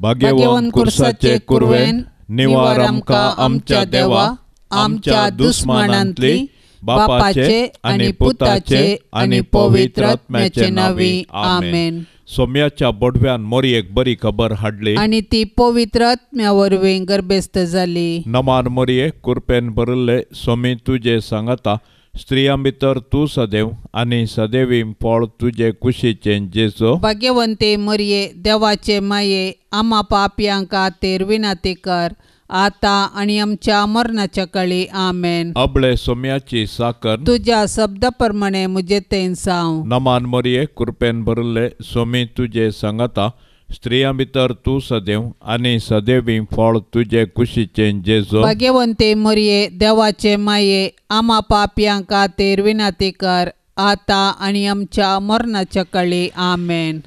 भाग्यवंत कुर्साचे कुरवेन निवार आमकां आमच्या देवा, आमच्या दुस्मानांतली, बापाचे आनी पुताचे आनी पवित्र आत्म्याचे नांवी आमेन. सोम्याच्या बोडव्यान मोरयेक बरी खबर हाडली आनी ती पवित्र आत्म्या वरवीं गर्भेस्त जाली. नमान मोरये, कुरपेन भरिल्ले, सोमी तुजे सांगाता, स्त्रियां भितर तूं सदैव आनी सदैवी फळ तुजे कुशीचें जेजू. भाग्यवंते मरये, देवाचे माये, आमा पापयां खातीर विनंती कर, आतां आनी आमच्या मरणाच्या काळी आमेन. अबळे सोम्याची साकर तुज्या शब्दा प्रमाणे म्हजे तें जावं. नमान मरये, कृपेन भरिल्ले, सोमी तुजे सांगाता, स्त्रियां भितर तूं सदैव आनी सदैवी फळ तुजे कुशीचें जेजू. भाग्यवंते मरये, देवाचे माये, आमा पापयां खातीर विनंती कर, आतां आनी आमच्या मरणाच्या काळी आमेन.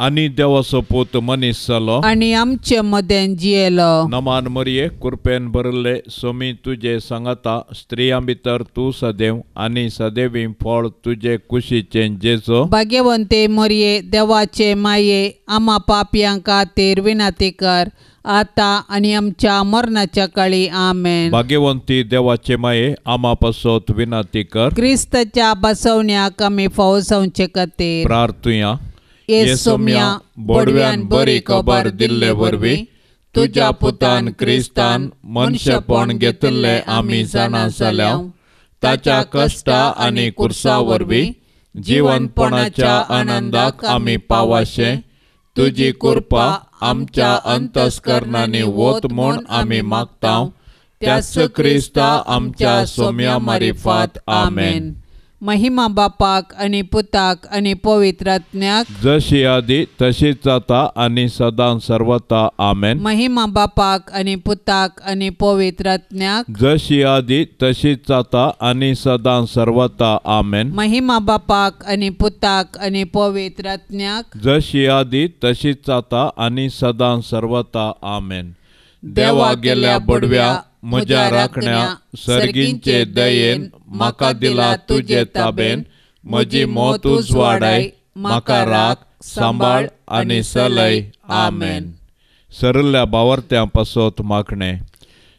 आनी देवाचो पूत मनीस जालो आनी आमचे मदें जियेलो. नमान मरये, कुरपेन भरिल्ले, सोमी तुजे सांगाता, स्त्रियां भितर तूं सदैव आनी सदैवी फळ तुजे कुशीचें जेजू. भाग्यवंते मरये, देवाचे माये, आमा पापयां खातीर विनंती कर, आतां आनी आमच्या मरणाच्या काळी आमेन. भाग्यवंती देवाचे माये, आमा पासत विनंती कर. क्रिस्ताच्या बसवण्याक आमी फावो जावचे खातीर प्रार्थुया. ये सोम्या, बोडव्यान बरी खबर दिल्ले वरवीं तुज्या पुतान क्रिस्तान मनशेपण घेतिल्लें आमी जाणा जाल्या, ताच्या कश्टा आनी कुर्सा वरवीं जिवनपणाच्या आनंदाक आमी पावाशें तुजी कृपा आमच्या अंतस्करणांनी वत म्हूण आमी मागता, त्याच क्रिस्ता आमच्या सोम्या मारिफात आमेन. महिमा बापाक आनी पुताक आनी पवित्र आत्म्याक, जशी आदी तशीच जाता आनी सदां सर्वता आमेन. महिमा बापाक आनी पुताक आनी पवित्र आत्म्याक, जशी आदी तशीच जाता आनी सदां सर्वता आमेन. महिमा बापाक आनी पुताक आनी पवित्र आत्म्याक, जशी आदी तशीच जाता आनी सदां सर्वता आमेन. देवा गेल्या बडव्या म्हज्या राखण्या, सर्गींचे दयेन म्हाका दिला तुजे ताबेन, म्हजी मौत उजवाडाय, म्हाका राख सांबाळ आनी सलय आमेन. सरल्या बावर्त्यां पासत मागणें.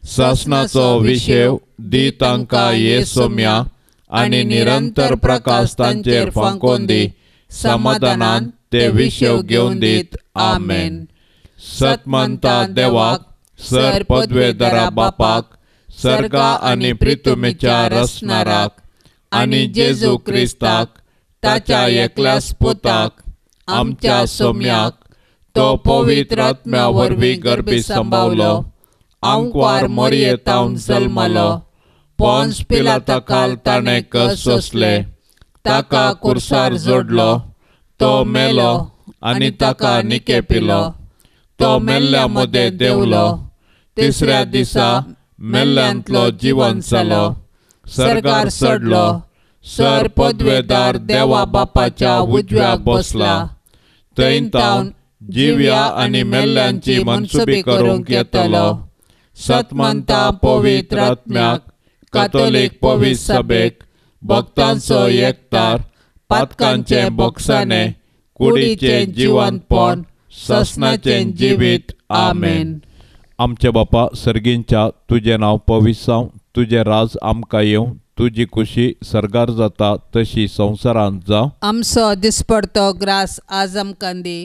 सासणाचो विशेव दी तांकां ये सोम्या आनी निरंतर प्रकाश तांचेर फांकोवन दी, समाधानान ते विशेव घेवन दीत आमेन. सतमंता देवाक, सर पदवेदारा बापाक, सर्गा आनी प्रितुमेच्या रसणाराक आनी जेजू क्रिस्ताक, ताच्या एकल्याच पुताक, आमच्या सोम्याक, तो पवित्र आत्म्या वरवीं गर्भी सांबावलो, आंकवार मोरयेतावन जल्मलो, पोन्स पिलाता खाल ताणें कस सोंसले, ताका कुर्सार जोडलो, तो मेलो आनी ताका निके पिलो, तो मेल्ल्या मदें देंवलो, तिसऱ्या दिसा मेल्ल्यांतलो जिवन जालो, सर्गार चडलो, सर पदवेदार देवा बापाच्या उजव्याक बसला, थंय तावन जिव्या आनी मेल्ल्यांची मनसुबी करूंक येतलो. सतमंता पवित्र आत्म्याक, कातोलीक पवित्र सभेक, भक्तांचो एकतार, पातकांचे बोगसाणे, कुडीचें जिवनपण, ससनाचें जिवीत आमेन. आमच्या बापा सर्गींच्या, तुजें नांव पवित्र जावं, तुजें राज आमकां येवं, तुजी खुशी सर्गार जाता तशी संवसारांत जावं. आमचो दिसपडतो ग्रास आज आमकां दी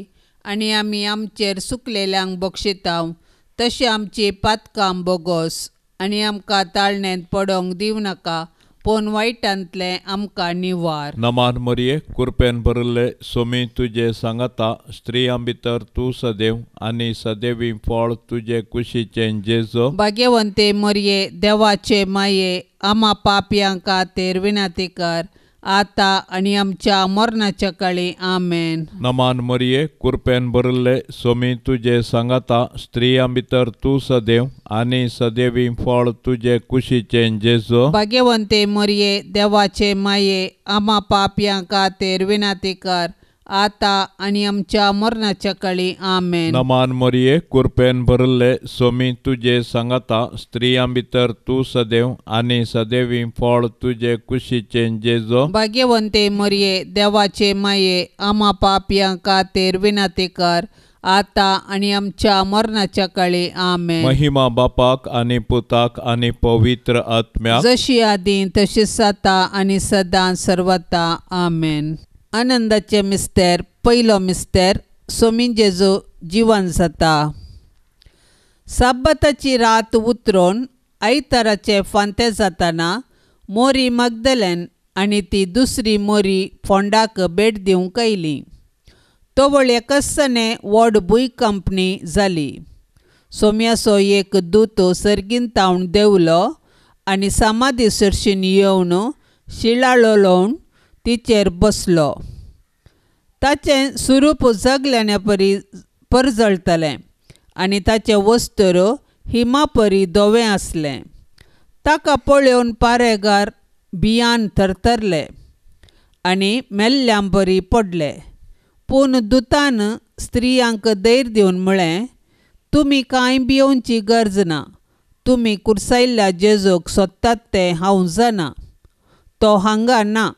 आनी आमी आमचेर सुकलेल्यांक बक्षितांव, तशें आमची पातकां बोगोस आनी आमकां ताळण्यांत पडोंक दिवं नाका, पूण वायटांतलें आमकां निवार. नमान मरये, कुरपेन भरिल्ले, सोमी तुजे सांगाता, स्त्रियां भितर तूं सदैव आनी सदैवी फळ तुजे कुशीचें जेजू. भाग्यवंते मरये, देवाचे माये, आमा पापयां खातीर विनंती कर, आतां आनी आमच्या मरणाच्या काळी आमेन. नमान मरये, कुरपेन भरिल्ले, सोमी तुजे सांगाता, स्त्रियां भितर तूं सदैव आनी सदैवी फळ तुजे कुशीचें जेजू. भाग्यवंते मरये, देवाचे माये, आमा पापयां खातीर विनंती कर, आतां आनी आमच्या मरणाच्या काळी आमेन. नमान मरये, कुरपेन भरिल्ले, सोमी तुजे सांगाता, स्त्रियां भितर तूं सदैव आनी सदैवी फळ तुजे कुशीचें जेजू. भाग्यवंते मरये, देवाचे माये, आमा पापयां खातीर विनंती कर, आतां आनी आमच्या मरणाच्या काळी. आमेन. महिमा बापाक आनी पुताक आनी पवित्र आत्म्याक, जशी आदीं तशीच आतां आनी सदां सर्वता. आमेन. आनंदाचे मिस्तेर. पयलो मिस्तेर, सोमी जेजू जिवन जाता. साब्बाताची रात उतरून आयताराचे फांते जाताना मोरी मगदलेन आनी ती दुसरी मोरी फोंडाक भेट दिवंक आयली. तवळ एकसने व्हड भूंयकांपणी जाली. सोम्याचो एक दूत सर्गीन तावन देंवलो आनी समाधी सरशीन येवन शिळाळो लावन तिचेर बसलो. ताचें सुरूप जगल्याने परी परजळटलें आनी ताचें वस्त्र हिमा परी धवें आसलें. ताका पळोवन पारेगार भियान थरथरले आनी मेल्ल्यां परी पडले. पूण दुतान स्त्रियांक धैर्य दिवन म्हळें, तुमी कांय भियोवची गरज ना. तुमी कुर्सायल्ल्या जेजूक सोदतात तें हांव जाणा. तो हांगा ना.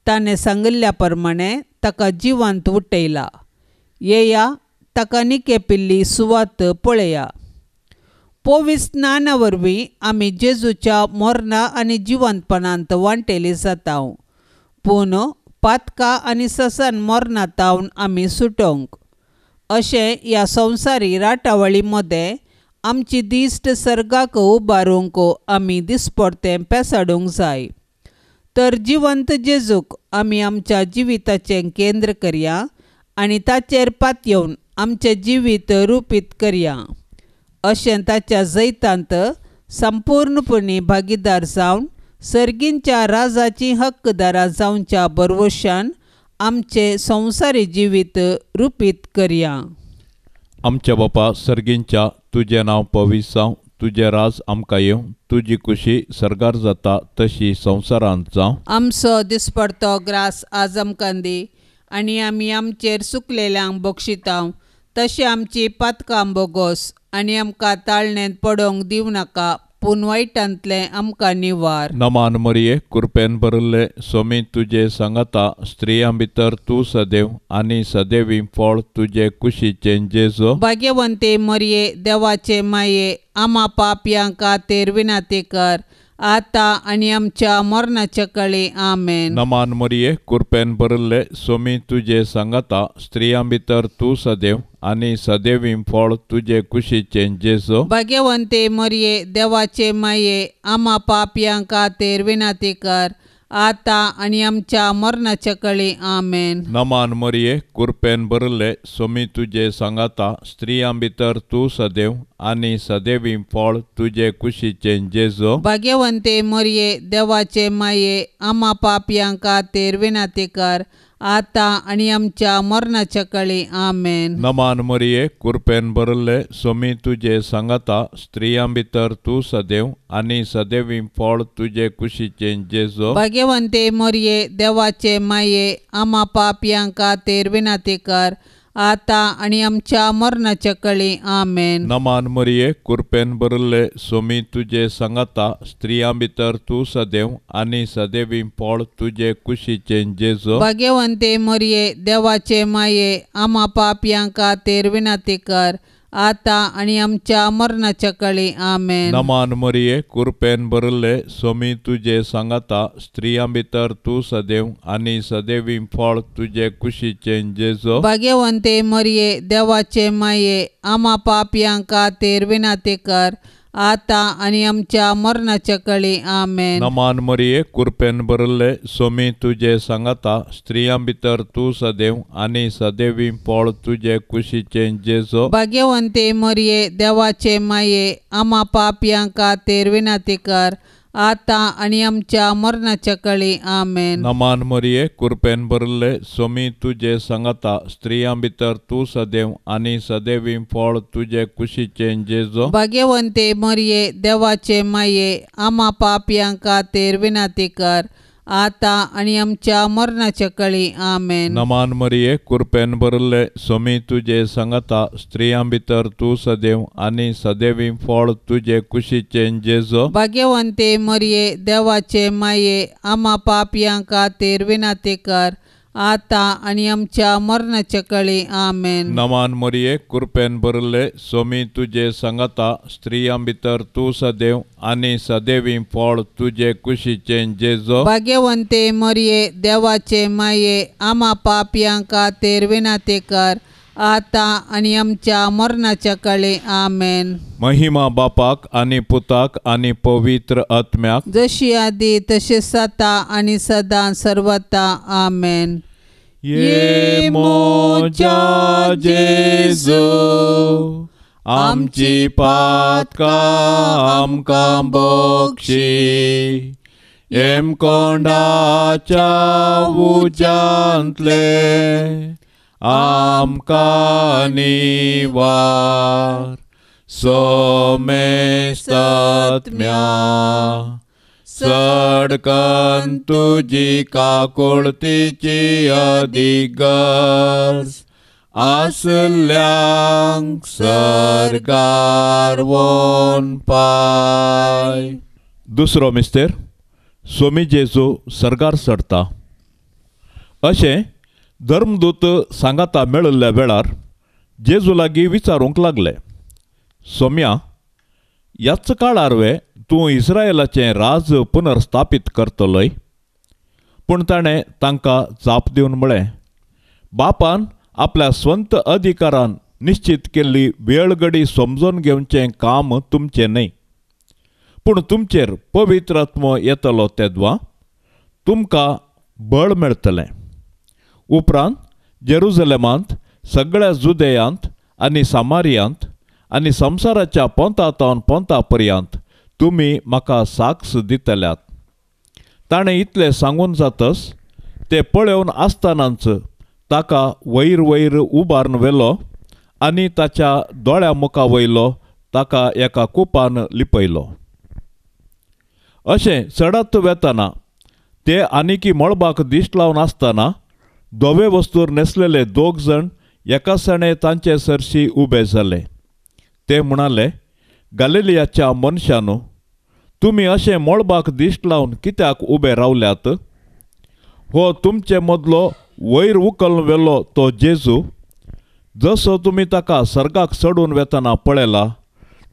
ताणें सांगिल्ल्या प्रमाणें ताका जिवंत उठयला. येया, ताका निकेपिल्ली सुवात पळया. पवित्र स्नाना वरवीं आमी जेजूच्या मरणा आनी जिवंतपणांत वांटेली जाता. पूण पातका आनी ससन मरणा तावन आमी सुटोवंक अशें ह्या संवसारी राटावळी मदें आमची दिश्ट सर्गाक उबारूंक आमी दिसपडतें पेसाडूंक जाय. तर जिवंत जेजूक आमी आमच्या जिविताचें केंद्र करया आनी ताचेर पातयेवन आमचें जिवीत रुपीत करया. अशें ताच्या जैतांत संपूर्णपणी भागीदार जावन सर्गींच्या राजाची हक्कदारां जावच्या भरवशान आमचें संवसारी जिवीत रुपीत करया. आमच्या बापा सर्गींच्या, तुजें नांव पवित्र जावं, तुजें राज आमकां येवं, तुजी कुशी सर्गार जाता तशी संवसारांत जावं. आमचो दिसपडतो ग्रास आज आमकां दी आनी आमी आमचेर सुकलेल्यांक बक्षितांव तशें आमची पातकां बोगोस आनी आमकां ताळणेंत पडोवंक दिवं नाका, पूण वायटांतलें आमकां निवार. नमान मरिये, कृपेन भरिल्ले, सोमी तुजे सांगाता, स्त्रियां भितर तूं सदैव आनी सदैवी फळ तुजे कुशीचें जेजू. भाग्यवंते मरिये, देवाचे माये, आमा पापयां खातीर विनंती कर, आतां आनी आमच्या मरणाच्या काळी. आमेन. नमान मरिये, कृपेन भरिल्ले, सोमी तुजे सांगाता, स्त्रियां भितर तूं सदैव आनी सदैवी फळ तुजे कुशीचें जेजू. भाग्यवंते मरिये, देवाचे माये, आमा पापयां खातीर विनंती कर, आतां आनी आमच्या मरणाच्या काळी. आमेन. नमान मरिये, कृपेन भरिल्ले, सोमी तुजे सांगाता, स्त्रियां भितर तूं सदैव आनी सदैवी फळ तुजे कुशीचें जेजू. भाग्यवंते मरिये, देवाचे माये, आमा पापयां खातीर विनंती कर, आतां आनी आमच्या मरणाच्या काळी. आमेन. नमान मरिये, कृपेन भरिल्ले, सोमी तुजे सांगाता, स्त्रियां भितर तूं सदैव आनी सदैवी फळ तुजे कुशीचें जेजू. भाग्यवंते मरिये, देवाचे माये, आमा पापयां खातीर विनंती कर, आतां आनी आमच्या मरणाच्या काळी. आमेन. नमान मरिये, कृपेन भरिल्ले, सोमी तुजे सांगाता, स्त्रियां भितर तूं सदैव आनी सदैवी फळ तुजे कुशीचें जेजू. भाग्यवंते मरिये, देवाचे माये, आमा पापयां खातीर विनंती कर, आतां आनी आमच्या मरणाच्या काळी. आमेन. नमान मरिये, कृपेन भरिल्ले, सोमी तुजे सांगाता, स्त्रियां भितर तूं सदैव आनी सदैवी फळ तुजे कुशीचें जेजू. भाग्यवंते मरिये, देवाचे माये, आमा पापयां खातीर विनंती कर, आतां आनी आमच्या मरणाच्या काळी. आमेन. नमान मरिये, कृपेन भरिल्ले, सोमी तुजे सांगाता, स्त्रियां भितर तूं सदैव आनी सदैवी फळ तुजे कुशीचें जेजू. भाग्यवंते मरिये, देवाचे माये, आमा पापयां खातीर विनंती कर, आतां आनी आमच्या मरणाच्या काळी. आमेन. नमान मरिये, कृपेन भरिल्ले, सोमी तुजे सांगाता, स्त्रियां भितर तूं सदैव आनी सदैवी फळ तुजे कुशीचें जेजू. भाग्यवंते मरिये, देवाचे माये, आमा पापयां खातीर विनंती कर, आतां आनी आमच्या मरणाच्या काळी. आमेन. नमान मरिये, कृपेन भरिल्ले, सोमी तुजे सांगाता, स्त्रियां भितर तूं सदैव आनी सदैवी फळ तुजे कुशीचें जेजू. भाग्यवंते मरिये, देवाचे माये, आमा पापयां खातीर विनंती कर, आतां आनी आमच्या मरणाच्या कळी. आमेन. नमान मरिये, कृपेन भरिल्ले, सोमी तुजे सांगाता, स्त्रियां भितर तूं सदैव आनी सदैवी फळ तुजे कुशीचें जेजो. भाग्यवंते मरिये, देवाचे माये, आमा पापयां खातीर विनंती कर, आतां आनी आमच्या मरणाच्या कळी. आमेन. महिमा बापाक आनी पुताक आनी पवित्र आत्म्याक, जशी आदी तशें आतां आनी सदां सर्वता. आमेन. ये मोजा जेजू, आमची पातकां आमकां बक्षी, हेमकोंडाच्या उज्यांतले आमकां निवार. सोमेस्तात्म्या सडकन तुजी काकुळतीची अदीक गरज आसल्यांक सरकार वोन पाय. दुसरो मिस्तेर, सोमी जेजू सरकार चडता. अशें धर्मदूत सांगाता मेळिल्ल्या वेळार जेजू लागीं विचारूंक लागले, सोम्या, ह्याच काळार वे तूं इस्रायलाचें राज पुनर्स्थापीत करतलोय? पूण ताणें तांकां जाप दिवन म्हळें, बापान आपल्या स्वंत अधिकारान निश्चित केल्ली वेळगडी समजून घेवचें काम तुमचें न्हय, पूण तुमचेर पवित्र आत्मो येतलो तेदवा तुमकां बळ मेळटलें. उपरांत जेरुजलेमांत, सगळ्या जुदेयांत आनी सामारियांत आनी संवसाराच्या पोंता तावन पोंता पर्यंत तुमी म्हाका साक्ष दितल्यात. ताणें इतलें सांगून जातच ते पळोवन आसतनाच ताका वयर वयर उबारून व्हेलो आनी ताच्या दोळ्या मुखा वयलो ताका एका कुपान लिपयलो. अशें चडत वेतना ते आनीकी मळबाक दिश्ट लावन आसतना धवे वस्तूर न्हेसलेले दोग जाण एकासणे तांचे सरशी उबे जाले. ते म्हणाले, गालिलियाच्या मनशानू, तुमी अशें मळबाक दिश्ट लावन कित्याक उबे रावल्यात? हो तुमचे मदलो वयर उखल व्हेलो तो जेजू, जसो तुमी ताका सर्गाक चडून वेतना पळयला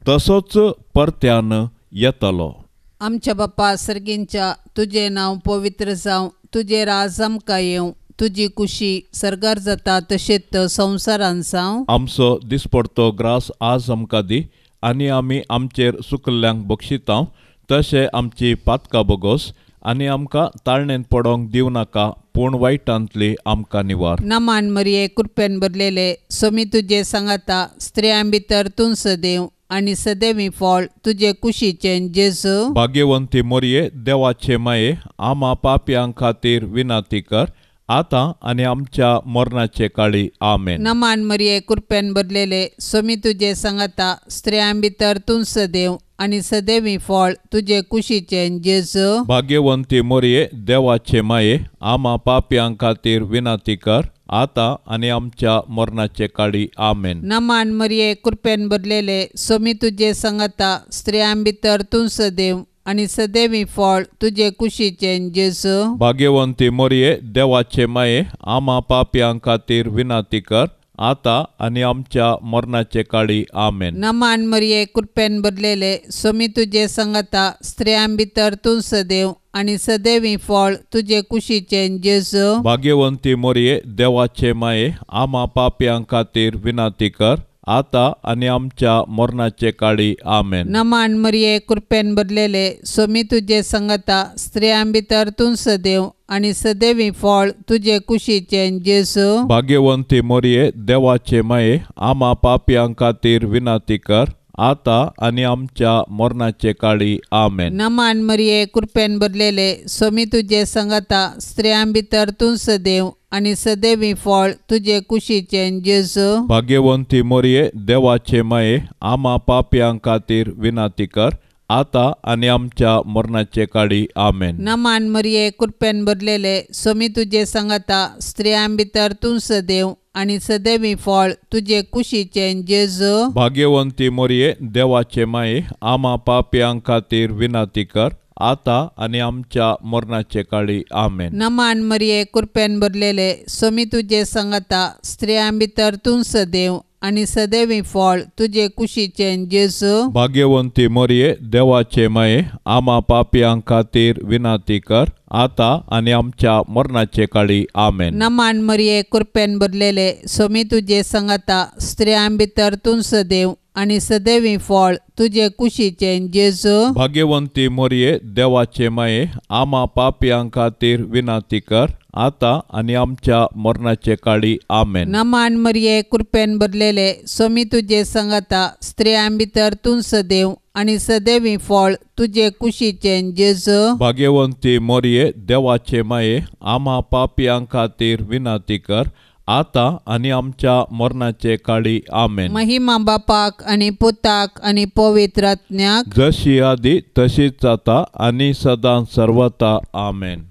तसोच परत्यान येतलो. आमच्या बापा सर्गींच्या, तुजें नांव पवित्र जावं, तुजें राज आमकां येवं, तुजी कुशी सर्गार जाता तशेंच संवसारान जावं. आमचो दिसपडतो ग्रास आज आमकां दी, आनी आमी आमचेर सुकल्ल्यांक बक्षितांव तशें आमची पातकां बोगोस, आनी आमकां ताळणेंत पडोंक दिवं नाका, पूण वायटांतली आमकां निवार. नमान मरिये, कृपेन भरलेले, सोमी तुजे सांगाता, स्त्रियां भितर तूं सदैव आनी सदैवी फळ तुजे कुशीचें जेजू. भाग्यवंती मरिये, देवाचे माये, आमा पापयां खातीर विनंती कर, आतां आनी आमच्या मरणाचे काळी. आमेन. नमान मरिये, कृपेन भरलेले, सोमी तुजे सांगाता, स्त्रियां भितर तूं सदैव आनी सदैवी फळ तुजे कुशीचें जेजू. भाग्यवंती मरिये, देवाचे माये, आमा पापयां खातीर विनंती कर, आतां आनी आमच्या मरणाचे काळी. आमेन. नमान मरिये, कृपेन भरलेले, सोमी तुजे सांगाता, स्त्रियां भितर तूं सदैव आनी सदैवी फळ तुजे कुशीचें जेजू. भाग्यवंती मरिये, देवाचे माये, आमा पापयां खातीर विनंती कर, आतां आनी आमच्या मरणाचे काळी. आमेन. नमान मरिये, कृपेन भरलेले, सोमी तुजे सांगाता, स्त्रियां भितर तूं सदैव आनी सदैवी फळ तुजे कुशीचें जेजू. भाग्यवंती मरिये, देवाचे माये, आमा पापयां खातीर विनंती कर, आतां आनी आमच्या मरणाचे काळी. आमेन. नमान मरिये, कृपेन भरलेले, सोमी तुजे सांगाता, स्त्रियां भितर तूं सदैव आनी सदैवी फळ तुजे कुशीचें जेजू. भाग्यवंती मरिये, देवाचे माये, आमा पापयां खातीर विनंती कर, आतां आनी आमच्या मरणाचे काळी. आमेन. नमान मरिये, कृपेन भरलेले, सोमी तुजे सांगाता, स्त्रियां भितर तूं सदैव आनी सदैवी फळ तुजे कुशीचें जेजू. भाग्यवंती मरिये, देवाचे माये, आमा पापयां खातीर विनंती कर, आतां आनी आमच्या मरणाचे काळी. आमेन. नमान मरिये, कृपेन भरलेले, सोमी तुजे सांगाता, स्त्रियां भितर तूं सदैव आनी सदैवी फळ तुजे कुशीचें जेजू. भाग्यवंती मरिये, देवाचे माये, आमा पापयां खातीर विनंती कर, आता आनी आमच्या मरणाचे काळी. आमेन. नमान मरिये, कृपेन भरलेले, स्वामी तुजे संगता, स्त्रियां भितर तूं सदैव आनी सदैवी फळ तुजे कुशीचें जेजू. भाग्यवंती मरिये, देवाचे माये, आमा पापयां खातीर विनंती कर, आता आनी आमच्या मरणाचे काळी. आमेन. नमान मरिये, कृपेन भरलेले, स्वामी तुजे संगता, स्त्रियां भितर तूं सदैव आनी सदैवी फळ तुजे कुशीचें जेजू. भाग्यवंती मरिये, देवाचे माये, आमा पापयां खातीर विनंती कर, आता आनी आमच्या मरणाचे काळी. आमेन. नमान मरिये, कृपेन भरलेले, स्वामी तुजे संगता, स्त्रियां भितर तूं सदैव आनी सदैवी फळ तुजे कुशीचें जेजू. भाग्यवंती मरिये, देवाचे माये, आमा पापयां खातीर विनंती कर, आता आनी आमच्या मरणाचे काळी. आमेन. महिमा बापाक आनी पुताक आनी पवित्र आत्म्याक, जशी आदी तशीच आता आनी सदां सर्वता. आमेन.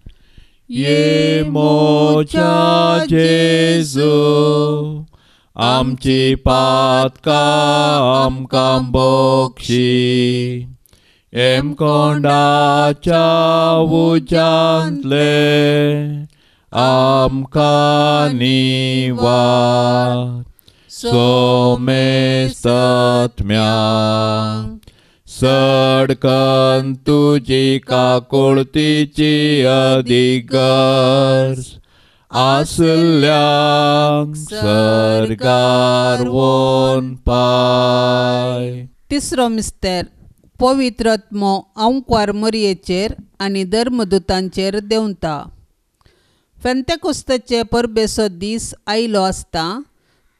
ये मोच्या जेजू, आमची पातकां आमकां बक्षी, एमकोंडाच्या उज्यांतले आमकां निवार, सोमेस्तत्म्या सडकन तुजी काकुळतीची अधिगर्ज आसल्यांक सर्गार वोन पाय. तिसरो मिस्तेर, पवित्र आत्मो आंकवार मरयेचेर आनी धर्मदूतांचेर देंवता. पेंतेकोस्ताचे परबेचो दीस आयलो आसता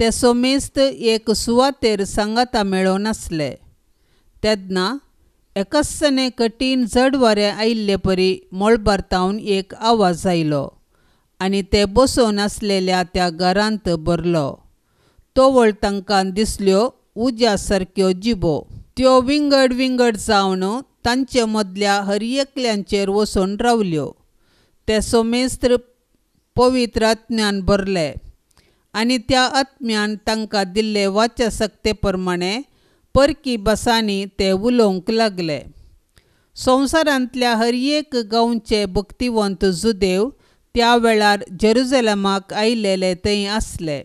ते सोमेस्त एक सुवातेर सांगाता मेळोवन आसले. तेन्ना एकस्सने कठीण जड वारें आयिल्ले परी मळबार तावन एक आवाज आयलो आनी ते बसोवन आसलेल्या त्या घरांत भरलो. तवळ तांकां दिसल्यो उज्या सारक्यो जिबो, त्यो विंगड विंगड जावन तांचे मदल्या हर एकल्यांचेर वचून रावल्यो. ते सोमेस्त पवित्र आत्म्यान भरले आनी त्या आत्म्यान तांकां दिल्ले वाचा सक्ते प्रमाणे परकी भासांनी ते उलोवंक लागले. संवसारांतल्या हर एक गांवचे भक्तिवंत जुदेव त्या वेळार जेरुजलमाक आयिल्ले थंय आसले.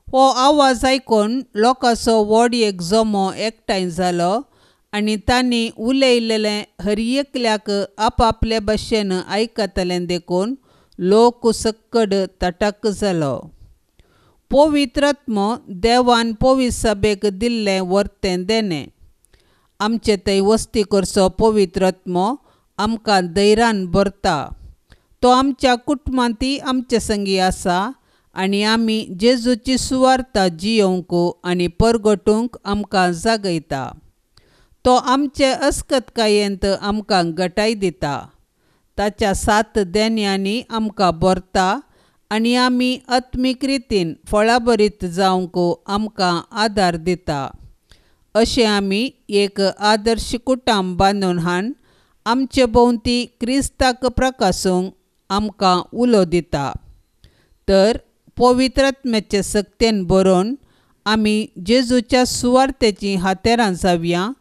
हो आवाज आयकून लोकांचो व्हड एक जमो एकठांय जालो आनी तांणी उलयलेलें हर एकल्याक आपापले भाशेन आयकतलें देखून लोक सक्कड तटक जालो. पवित्र आत्मो देवान पवित्र सभेक दिल्लें वर्तें देणें. आमचे थंय वस्ती करचो पवित्र आत्मो आमकां धैर्यान भरता. तो आमच्या कुटुंबांतय आमचे संगी आसा आनी आमी जेजूची सुवार्ता जियोवंक आनी परगटूंक आमकां जागयता. तो आमचे अस्कतकायेंत आमकां गटाय दिता. ताच्या सात देण्यांनी आमकां भरता आनी आमी आत्मीक रितीन फळाभरीत जावंक आमकां आदार दिता. अशें आमी एक आदर्श कुटुंब बांदून हाडून आमचे भोंवती क्रिस्ताक प्रकासूंक आमकां उलो दिता. तर पवित्र आत्म्याचे सक्तेन बरोवन आमी जेजूच्या सुवार्तेचीं हातेरां जावया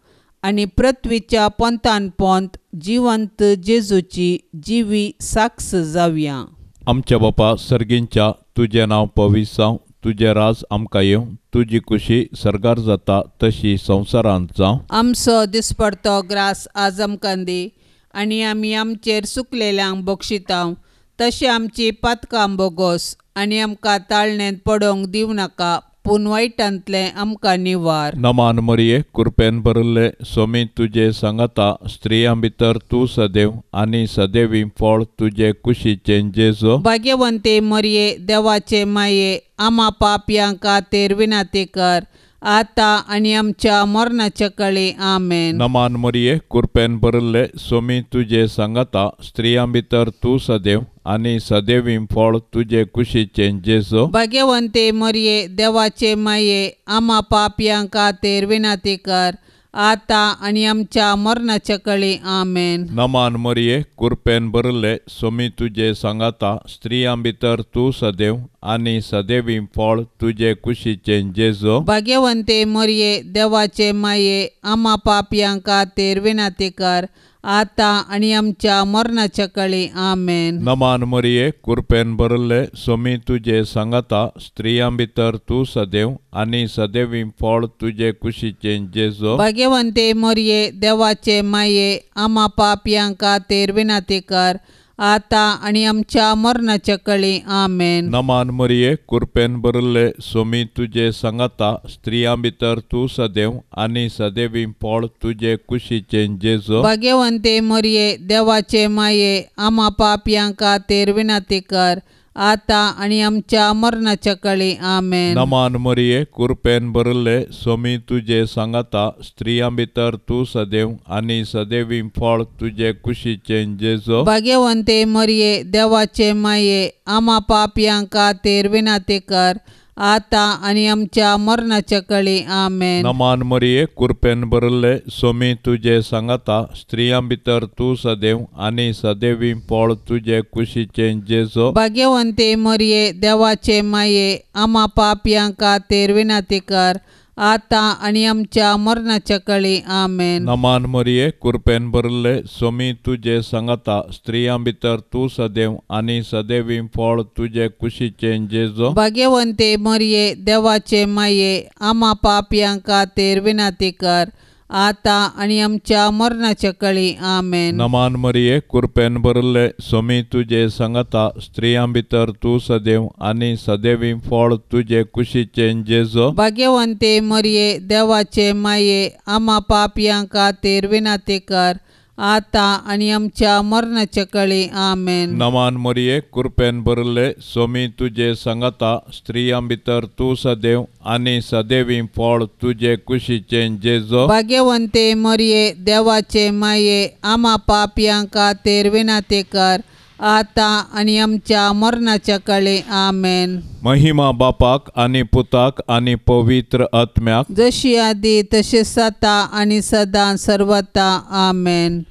आनी पृथ्वीच्या पोंतान पोंत जिवंत जेजूची जिवी साक्ष जावया. आमच्या बापा सर्गींच्या, तुजें नांव पवित्र जावं, तुजें राज आमकां येवं, तुजी खुशी सर्गार जाता तशी संवसारांत जावं. आमचो दिसपडतो ग्रास आज आमकां दी आनी आमी आमचेर सुकलेल्यांक बक्षितांव तशें आमची पातकां बोगोस आनी आमकां ताळणेंत पडोवंक दिवं नाका, पूण वायटांतलें आमकां निवार. नमान मरिये, कृपेन भरिल्ले, स्वामी तुजे सांगाता, स्त्रियां भितर तूं सदैव आनी सदैवी फळ तुजे कुशीचें जेजू. भाग्यवंते मरिये, देवाचे माये, आमा पापयां खातीर विनंती कर, आतां आनी आमच्या मरणाच्या कळी. आमेन. नमान मरिये, कृपेन भरिल्ले, स्वामी तुजे सांगाता, स्त्रियां भितर तूं सदैव आनी सदैवी फळ तुजे कुशीचें जेजू. भाग्यवंते मरिये, देवाचे माये, आमा पापयां खातीर विनंती कर, आतां आनी आमच्या मरणाच्या कळी. आमेन. नमान मरिये, कृपेन भरिल्ले, स्वामी तुजे सांगाता, स्त्रियां भितर तूं सदैव आनी सदैवी फळ तुजे कुशीचें जेजू. भाग्यवंते मरिये, देवाचे माये, आमा पापयां खातीर विनंती कर, आतां आनी आमच्या मरणाच्या काळी. आमेन. नमान मरिये, कृपेन भरिल्ले, स्वामी तुजे सांगाता, स्त्रियां भितर तूं सदैव आनी सदैवी फळ तुजे कुशीचें जेजू. भाग्यवंते मरिये, देवाचे माये, आमा पापयां खातीर विनंती कर, आतां आनी आमच्या मरणाच्या काळी. आमेन. नमान मरिये, कृपेन भरिल्ले, स्वामी तुजे सांगाता, स्त्रियां भितर तूं सदैव आनी सदैवी फळ तुजे कुशीचें जेजू. भाग्यवंते मरिये, देवाचे माये, आमा पापयां खातीर विनंती कर, आतां आनी आमच्या मरणाच्या काळी. आमेन. नमान मरिये, कृपेन भरिल्ले, स्वामी तुजे सांगाता, स्त्रियां भितर तूं सदैव आनी सदैवी फळ तुजे कुशीचें जेजू. भाग्यवंते मरिये, देवाचे माये, आमा पापयां खातीर विनंती कर, आतां आनी आमच्या मरणाच्या काळी. आमेन. नमान मरिये, कृपेन भरिल्ले, स्वामी तुजे सांगाता, स्त्रियां भितर तूं सदैव आनी सदैवी फळ तुजे कुशीचें जेजू. भाग्यवंते मरिये, देवाचे माये, आमा पापयां खातीर विनंती कर, आतां आनी आमच्या मरणाच्या काळी. आमेन. नमान मरिये, कृपेन भरिल्ले, स्वामी तुजे सांगाता, स्त्रियां भितर तूं सदैव आनी सदैवी फळ तुजे कुशीचें जेजू. भाग्यवंते मरिये, देवाचे माये, आमा पापयां खातीर विनंती कर, आतां आनी आमच्या मरणाच्या काळी. आमेन. नमान मरिये, कृपेन भरिल्ले, स्वामी तुजे सांगाता, स्त्रियां भितर तूं सदैव आनी सदैवी फळ तुजे कुशीचें जेजू. भाग्यवंते मरिये, देवाचे माये, आमा पापयां खातीर विनंती कर, आतां आनी आमच्या मरणाच्या काळी. आमेन. नमान मरिये, कृपेन भरिल्ले, स्वामी तुजे सांगाता, स्त्रियां भितर तूं सदैव आनी सदैवी फळ तुजे कुशीचें जेजू. भाग्यवंते मरिये, देवाचे माये, आमा पापयां खातीर विनंती कर, आतां आनी आमच्या मरणाच्या काळी. आमेन. महिमा बापाक आनी पुताक आनी पवित्र आत्म्याक, जशी आदी तशी सता आनी सदां सर्वता. आमेन.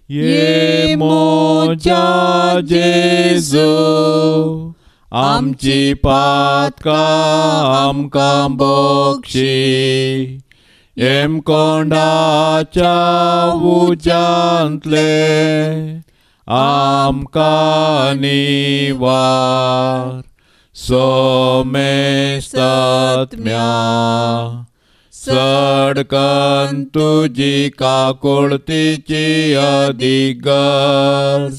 ये मोजा जेजू, आमची पातकां आमकां बक्षी, हेमकोंडाच्या उज्यांतले आमकां निवार, सोमेस्तात्म्या सडकन तुजी काकुळतीची अधिगर्ज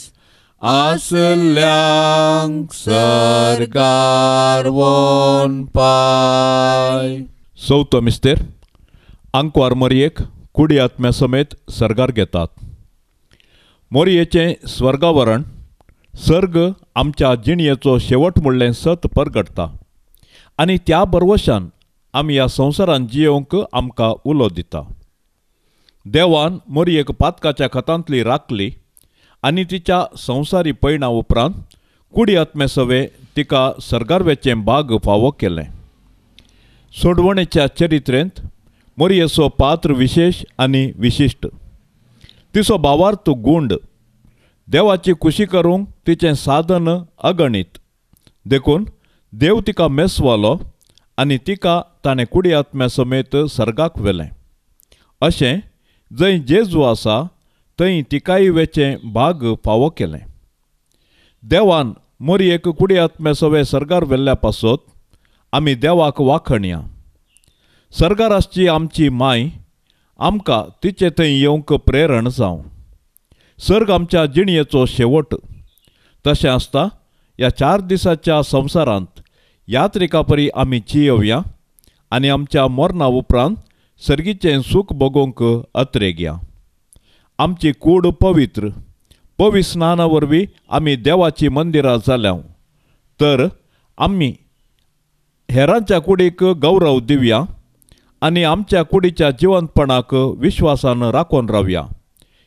आसल्यांक सर्गार वोन पाय. चवथो मिस्तेर, आंकवार मरयेक कुडी आत्म्या समेत सर्गार घेतात. मोरयेचें स्वर्गावरण सर्ग आमच्या जिणयेचो शेवट म्हणलें सत परगटता आनी त्या बरवशान आमी ह्या संवसारान जियोवंक आमकां उलो दिता. देवान मोरयेक पातकाच्या खतांतली राखली आनी तिच्या संवसारी पयणा उपरांत कुडी आत्मे सवे तिका सर्गार वेचें बाग फावो केलें. सोडवणेच्या चरित्रेंत मोरयेचो पात्र विशेश आनी विशिश्ट. तिचो भावार्थ गुंड, देवाची खुशी करूंक तिचें साधन अगणीत, देखून देव तिका मेसवालो आनी तिका ताणें कुडी आत्म्या समेत सर्गाक व्हेलें. अशें जंय जेजू आसा थंय तिकाय वेचें भाग फावो केलें. देवान मोरयेक कुडी आत्म्या सवे सर्गार व्हेल्ल्या पासत आमी देवाक वाखणया. सर्गार आसची आमची माय आमकां तिचे थंय येवंक प्रेरण जावं. सर्ग आमच्या जिणयेचो शेवट. तशें आसता ह्या 4 दिसाच्या संवसारांत यात्रिका परी आमी जियोवया आनी आमच्या मरणा उपरांत सर्गीचें सूख भोगोवंक अत्रेगया. आमची कूड पवित्र पवित्र स्नाना वरवीं आमी देवाची मंदिरां जाल्या, तर आमी हेरांच्या कुडीक गौरव दिवया आनी आमच्या कुडीच्या जिवंतपणाक विश्वासान राखून रावया.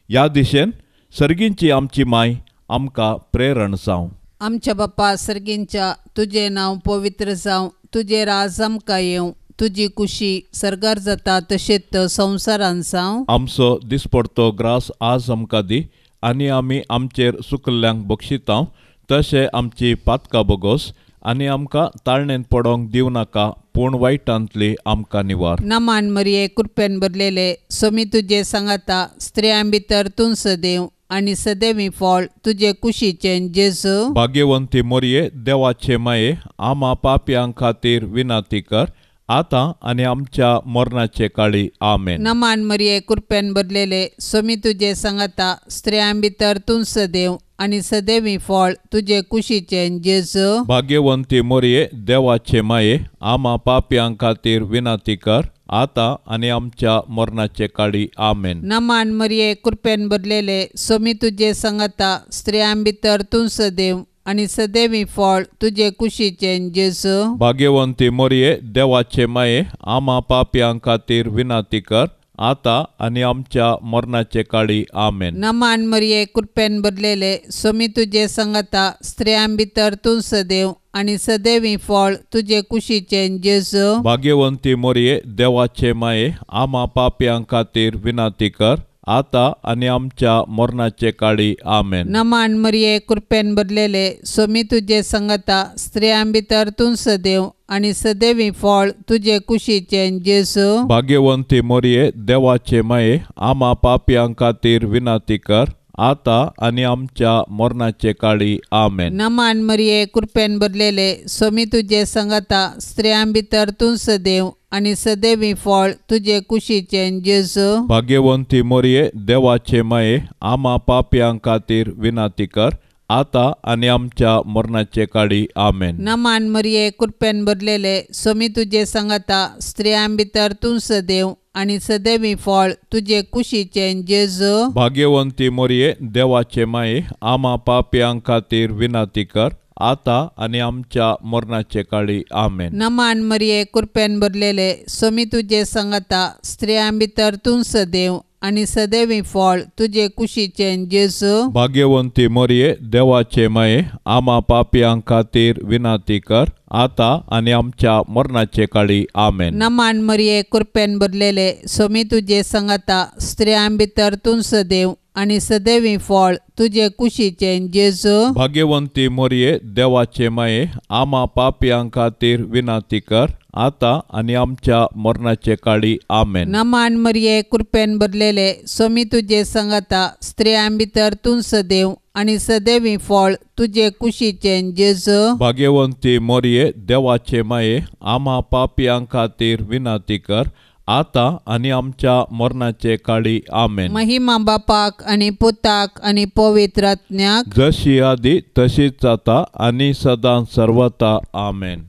ह्या दिशेन सर्गींची आमची माय आमकां प्रेरण जावं. आमच्या बापा सर्गींच्या, तुजें नांव पवित्र जावं, तुजें राज आमकां येवं, तुजी कुशी सर्गार जाता तशेंच संवसारान जावं. आमचो दिसपडतो ग्रास आज आमकां दी आनी आमी आमचेर सुकल्ल्यांक बक्षितांव तशें आमची पातकां बोगोस आनी आमकां ताळणेंत पडोंक दिवं नाका, पूण वायटांतली आमकां निवार. नमान मरिये, कृपेन भरलेले, स्वामी तुजे सांगाता, स्त्रियां भितर तूं सदैव आनी सदैवी फळ तुजे कुशीचें जेजू. भाग्यवंती मरिये, देवाचे माये, आमा पापयां खातीर विनंती कर, आतां आनी आमच्या मरणाचे काळी. आमेन. नमान मरिये, कृपेन भरलेले, स्वामी तुजे सांगाता, स्त्रियां भितर तूं सदैव आनी सदैवी फळ तुजे कुशीचें जेजू. भाग्यवंती मरिये, देवाचे माये, आमा पापयां खातीर विनंती कर, आतां आनी आमच्या मरणाचे काळी. आमेन. नमान मरिये, कृपेन भरलेले, स्वामी तुजे सांगाता, स्त्रियां भितर तूं सदैव आनी सदैवी फळ तुजे कुशीचें जेजू. भाग्यवंती मरिये, देवाचे माये, आमा पापयां खातीर विनंती कर, आतां आनी आमच्या मरणाचे काळी. आमेन. नमान मरिये, कृपेन भरलेले, स्वामी तुजे सांगाता, स्त्रियां भितर तूं सदैव आनी सदैवी फळ तुजे कुशीचें जेजू. भाग्यवंती मरिये, देवाचे माये, आमा पापयां खातीर विनंती कर, आतां आनी आमच्या मरणाचे काळी. आमेन. नमान मरिये, कृपेन भरलेले, स्वामी तुजे सांगाता, स्त्रियां भितर तूं सदैव आनी सदैवी फळ तुजे कुशीचें जेजू. भाग्यवंती मरिये, देवाचे माये, आमा पापयां खातीर विनंती कर, आतां आनी आमच्या मरणाचे काळी. आमेन. नमान मरिये, कृपेन भरलेले, स्वामी तुजे सांगाता, स्त्रियां भितर तूं सदैव आनी सदैवी फळ तुजे कुशीचें जेजू. भाग्यवंती मरिये, देवाचे माये, आमा पापयां खातीर विनंती कर, आतां आनी आमच्या मरणाचे काळी. आमेन. नमान मरिये, कृपेन भरलेले, स्वामी तुजे सांगाता, स्त्रियां भितर तूं सदैव आनी सदैवी फळ तुजे कुशीचें जेजू. भाग्यवंती मरिये, देवाचे माये, आमा पापयां खातीर विनंती कर, आतां आनी आमच्या मरणाचे काळी. आमेन. नमान मरिये, कृपेन भरलेले, स्वामी तुजे सांगाता, स्त्रियां भितर तूं सदैव आनी सदैवी फळ तुजे कुशीचें जेजू. भाग्यवंती मरिये, देवाचे माये, आमा पापयां खातीर विनंती कर, आतां आनी आमच्या मरणाचे काळी. आमेन. नमान मरिये, कृपेन भरलेले, स्वामी तुजे सांगाता, स्त्रियां भितर तूं सदैव आनी सदैवी फळ तुजे कुशीचें जेजू. भाग्यवंती मरिये, देवाचे माये, आमा पापयां खातीर विनंती कर, आतां आनी आमच्या मरणाचे काळी. आमेन. नमान मरिये, कृपेन भरलेले, स्वामी तुजे सांगाता, स्त्रियां भितर तूं सदैव आनी सदैवी फळ तुजे कुशीचें जेजू. भाग्यवंती मरिये, देवाचे माये, आमा पापयां खातीर विनंती कर, आतां आनी आमच्या मरणाचे काळी. आमेन. महिमा बापाक आनी पुताक आनी पवित्र आत्म्याक, जशी आदी तशीच जाता आनी सदां सर्वता. आमेन.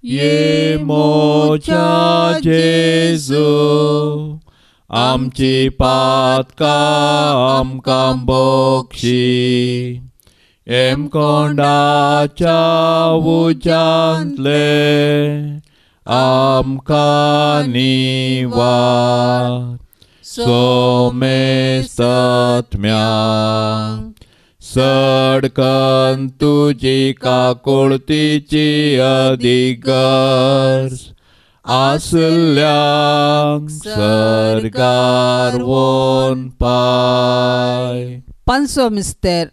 ये मोजा जेजू, आमची पातकां आमकां बक्षी, हेमकोंडाच्या उज्यांतले आमकां निवार, सोमेस्तत्म्या सडकन तुजी काकुळतीची अधिगर्ज आसल्यांक सर्गार वोन पाय. पांचवो मिस्तेर.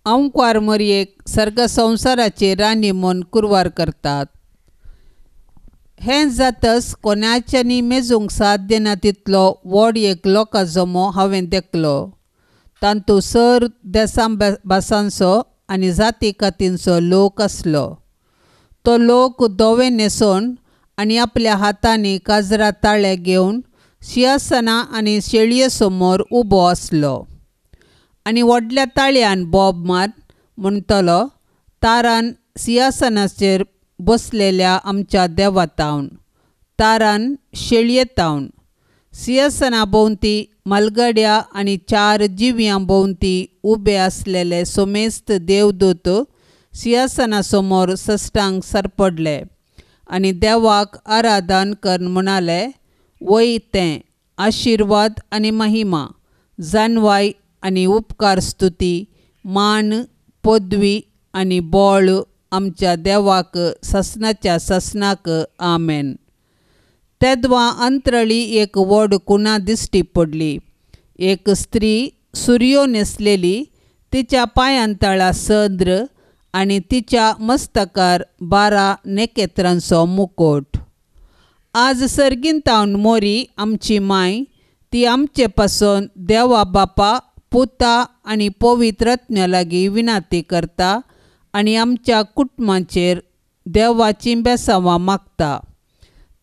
अंकुवार मरयेक सर्ग संवसाराची राणी म्हूण कुरवार करतात. हें जातच कोणाच्यांनी मेजूंक साध्य ना तितलो व्हड एक लोकां जमो हांवें देखलो. तातूंत सर देसां भासांचो आनी जाती कातींचो लोक आसलो. तो लोक धवे न्हेसोवन आनी आपल्या हातांनी काजरा ताळे घेवन शिंयासनां आनी शेळये समोर उबो आसलो आनी व्हडल्या ताळयान बोब मार म्हणटलो, तारान सिंहासनाचेर बसलेल्या आमच्या देवातावन, तारान शेळयेतावन, सिंहासना भोंवती मालगड्या आनी चार जिव्यां भोंवती उबे आसलेले सोमेस्त देवदूत सिंहासना समोर सश्टांक सरपडले आनी देवाक आराधन करून म्हणाले, वय तें आशिर्वाद आनी महिमा, जानवाय आनी उपकार स्तुती, मान, पदवी आनी बळ आमच्या देवाक ससनाच्या ससनाक. आमेन. तेदवा अंतरळी एक व्हड कुणा दिश्टी पडली. एक स्त्री सुरयो न्हेसलेली, तिच्या पांयांतळा सद्र आनी तिच्या मस्तकार 12 नेकेत्रांचो मुकोट. आज सर्गींतावन मोरी आमची माय ती आमचे पासून देवा बापा पुता आनी पवित्र आत्म्या लागीं विनंती करता आनी आमच्या कुटुंबाचेर देवाचीं बेसांवां मागता.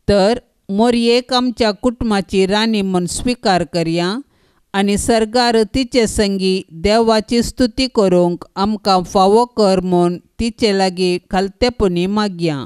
तर मोरयेक आमच्या कुटुंबाची राणी म्हूण स्विकार करया आनी सर्गार तिचे संगी देवाची स्तुती करूंक आमकां फावो कर म्हूण तिचे लागीं खालतेपणी मागया.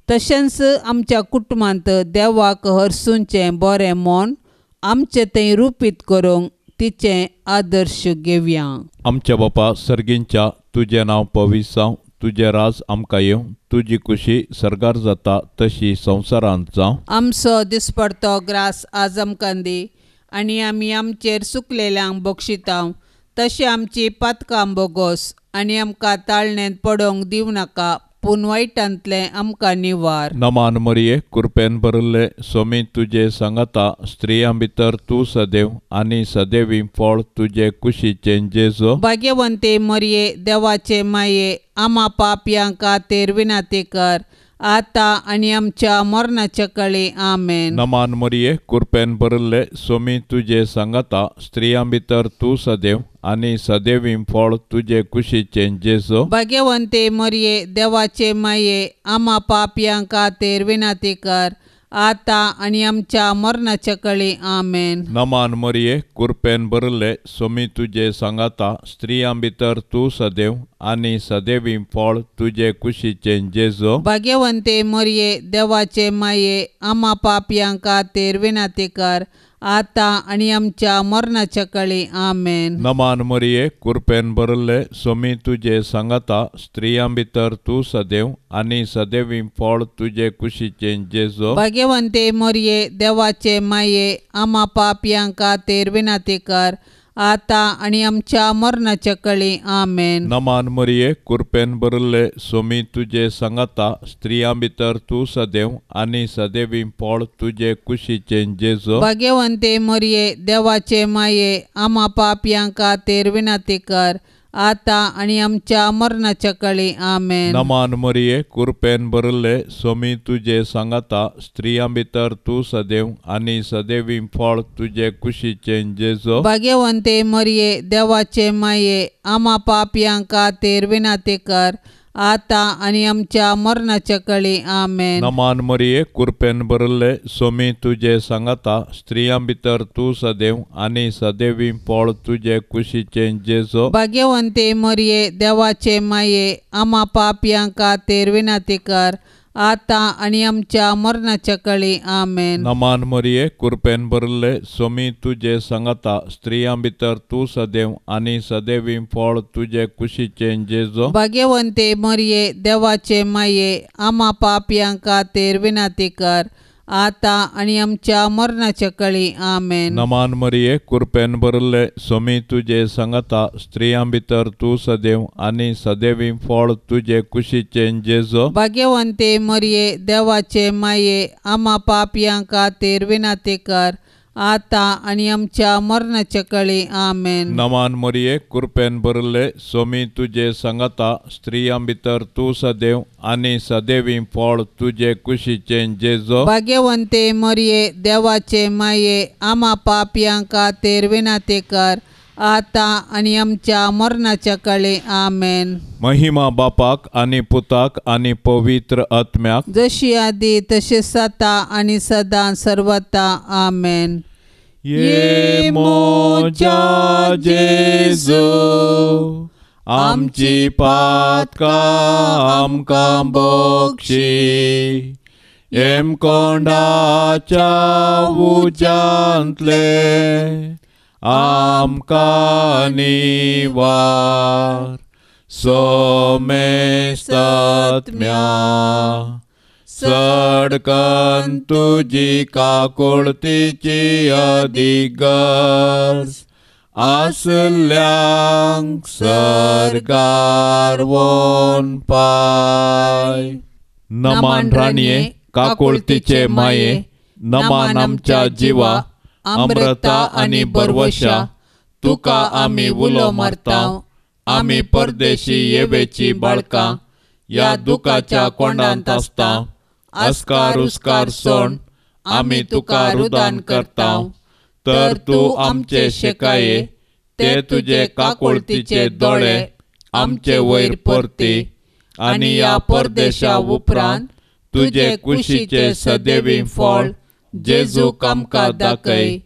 तशेंच आमच्या कुटुंबांत देवाक हरसूंचें बरें म्हूण आमचें थंय रुपीत करूंक तिचें आदर्श घेवया. आमच्या बापा सर्गींच्या, तुजें नांव पवित्र जावं, तुजें राज आमकां येवं, तुजी खुशी सर्गार जाता तशी संवसारांत जावं. आमचो दिसपडतो ग्रास आज आमकां दी आनी आमी आमचेर सुकलेल्यांक बक्षितांव तशें आमची पातकां बोगोस आनी आमकां ताळणेंत पडोवंक दिवं नाका, पूण वायटांतलें आमकां निवार. नमान मरिये, कृपेन भरिल्ले, स्वामी तुजे सांगाता, स्त्रियां भितर तूं सदैव आनी सदैवी फळ तुजे कुशीचें जेजू. भाग्यवंते मरिये, देवाचे माये, आमा पापयां खातीर विनंती कर आतां आनी आमच्या मरणाच्या कळी. आमेन. नमान मरिये, कृपेन भरिल्ले, स्वामी तुजे सांगाता, स्त्रियां भितर तूं सदैव आनी सदैवी फळ तुजे कुशीचें जेजू. भाग्यवंते मरिये, देवाचे माये, आमा पापयां खातीर विनंती कर आतां आनी आमच्या मरणाच्या कळी. आमेन. नमान मरिये, कृपेन भरिल्ले, स्वामी तुजे सांगाता, स्त्रियां भितर तूं सदैव आनी सदैवी फळ तुजे कुशीचें जेजू. भाग्यवंते मरिये, देवाचे माये, आमा पापयां खातीर विनंती कर आतां आनी आमच्या मरणाच्या कळी. आमेन. नमान मरिये, कृपेन भरिल्ले, स्वामी तुजे सांगाता, स्त्रियां भितर तूं सदैव आनी सदैवी फळ तुजे कुशीचें जेजू. भाग्यवंते मरिये, देवाचे माये, आमा पापयां खातीर विनंती कर आतां आनी आमच्या मरणाच्या कळी. आमेन. नमान मरिये, कृपेन भरिल्ले, स्वामी तुजे सांगाता, स्त्रियां भितर तूं सदैव आनी सदैवी फळ तुजे कुशीचें जेजू. भाग्यवंते मरिये, देवाचे माये, आमा पापयां खातीर विनंती कर आतां आनी आमच्या मरणाच्या कळी. आमेन. नमान मरिये, कृपेन भरिल्ले, स्वामी तुजे सांगाता, स्त्रियां भितर तूं सदैव आनी सदैवी फळ तुजे कुशीचें जेजू. भाग्यवंते मरिये, देवाचे माये, आमा पापयां खातीर विनंती कर आतां आनी आमच्या मरणाच्या कळी. आमेन. नमान मरिये, कृपेन भरिल्ले, स्वामी तुजे सांगाता, स्त्रियां भितर तूं सदैव आनी सदैवी फळ तुजे कुशीचें जेजू. भाग्यवंते मरिये, देवाचे माये, आमा पापयां खातीर विनंती कर आतां आनी आमच्या मरणाच्या कळी. आमेन. नमान मरिये, कृपेन भरिल्ले, स्वामी तुजे सांगाता, स्त्रियां भितर तूं सदैव आनी सदैवी फळ तुजे कुशीचें जेजू. भाग्यवंते मरिये, देवाचे माये, आमा पापयां खातीर विनंती कर आतां आनी आमच्या मरणाच्या कळी. आमेन. नमान मरिये, कृपेन भरिल्ले, स्वामी तुजे सांगाता, स्त्रियां भितर तूं सदैव आनी सदैवी फळ तुजे कुशीचें जेजू. भाग्यवंते मरिये, देवाचे माये, आमा पापयां खातीर विनंती कर आतां आनी आमच्या मरणाच्या कळी. आमेन. नमान मरिये, कृपेन भरिल्ले, स्वामी तुजे सांगाता, स्त्रियां भितर तूं सदैव आनी सदैवी फळ तुजे कुशीचें जेजू. भाग्यवंते मरिये, देवाचे माये, आमा पापयां खातीर विनंती कर आतां आनी आमच्या मरणाच्या कळी. आमेन. महिमा बापाक आनी पुताक आनी पवित्र आत्म्याक, जशी आदी तशी सता आनी सदां सर्वता. आमेन. ये मोजा जेजू, आमची पातकां आमकां बक्षी, हेमकोंडाच्या उज्यांतले आमकां निवार. सोमेस्तात्म्या सडकन तुजी काकुळतीची अधिगर्ज आसल्यांक सर्गार वोन पाय. नमान राणये, काकुळतीचे माये, नमान आमच्या जिवा, अमृता आनी बरवशा, तुका आमी उलो मारता, आमी परदेशी येवेची बाळकां ह्या दुखाच्या कोंडांत आसता आस्कार उस्कार सोण आमी तुका रुदान करता तर तूं आमचे शेकाये ते तुजे काकुळतीचे दोळे आमचे वयर परती आनी ह्या परदेशा उपरांत तुजे कुशीचे सदैवी फळ जेजूक आमकां दाखय.